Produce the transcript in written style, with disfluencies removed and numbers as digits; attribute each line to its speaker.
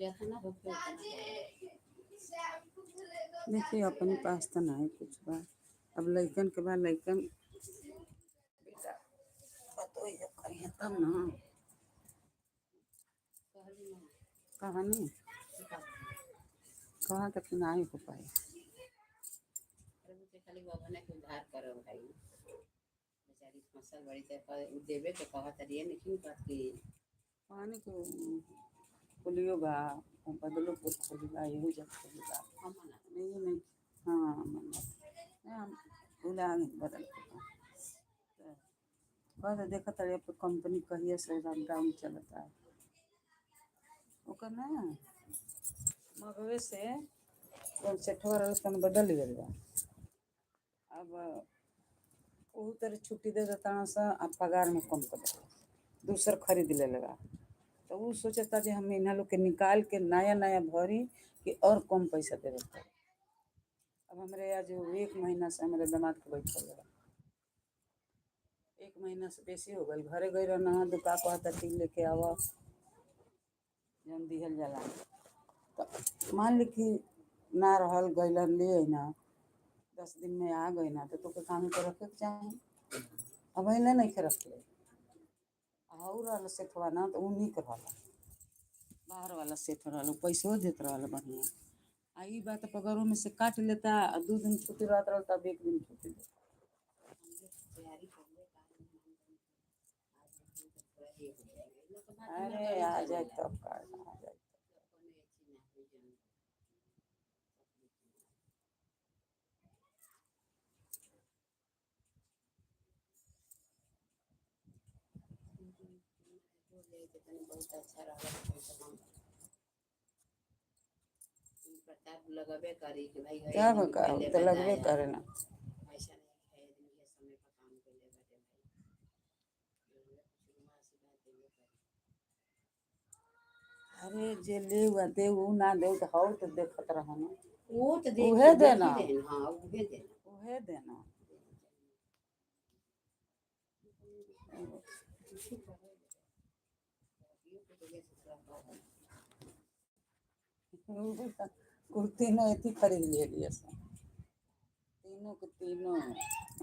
Speaker 1: जेतना होखे उतना करो।
Speaker 2: देखिए अपने पास तो नहीं कुछ बा। अब लइकन के बा, लइकन बेटा पतो जब करिहे तब ना।
Speaker 1: कहली ना।
Speaker 2: कहानी
Speaker 1: का?
Speaker 2: कहा तक नाही हो पाई।
Speaker 1: अरे के खाली बभने के उद्धार करो भाई। बेचारी फसल बड़ी त उ देबे के कहत रहिए, लेकिन कहत कि
Speaker 2: पानी को खोलियो बा, बदलोपुर खोली बा, एहू जग खोली बा।
Speaker 1: हम ना।
Speaker 2: नहीं नहीं, हाँ मन्नत नहीं, हम भुला गइल बदलपुर का। तो देखत रहिए कंपनी कहिए से लॉकडाउन चलता। ओकर ना मगवे से जौन सेठवा रहल तन बदल गइल बा। अब ओहू तरह छुट्टी दे देता स आ पगार में कम कर देता। दूसर खरीद लेले बा। तो उ सोचता जे हम इन्हा लोग के निकाल के नया नया भरी कि और कम पैसा देवे के पड़ी। अब हमरे आज एक महीना से हमरे दामाद के बैठल बा। एक महीना से बेसी हो गइल। घरे गई रहना दुका कहता कि लेके आवा जौन दिहल जाला। तो मान ली कि ना रहल गइलन ले अइना, 10 दिन में आ गइना तो तोके कामे पे रखे के चाही। अब अइले नइखे रखले। हऊ रहल सेठवा ना तो उ निक रहल। बाहर वाला सेठ रहल, उ पैसो देत रहल बढ़िया। आ ई बात पगरो में से काट लेता आ 2 दिन छुट्टी रहत रहल तब एक दिन छुट्टी देता।
Speaker 1: तैयारी करले आज थोड़ा ये हो जाएगा। इन लोग के बात ना
Speaker 2: अरे
Speaker 1: करे
Speaker 2: आ जाए
Speaker 1: चलेला।
Speaker 2: तब का आ जाए।
Speaker 1: कोनो अथी ना होई जन। हो जाए तो तनी बहुत अच्छा रहल कम से कम। प्रताप लगबे करी कि भाई है
Speaker 2: तब
Speaker 1: आदमी
Speaker 2: का
Speaker 1: कइले
Speaker 2: तो
Speaker 1: बा
Speaker 2: लगबे
Speaker 1: दाया।
Speaker 2: करेला।
Speaker 1: ऐसा नहीं है आदमी के समय पर काम कइले बाटे भाई। कुछ आशीर्वाद देबे करी।
Speaker 2: अरे जे लेऊ आ देऊ उ ना देऊ त हऊ तो देखत रहन।
Speaker 1: वो तो देख
Speaker 2: उहे
Speaker 1: देखी
Speaker 2: देना।
Speaker 1: देन, हाँ उहे देना।
Speaker 2: उहे देना। कुल तीनों एथी खरीद लिए सन, तीनों के तीनों।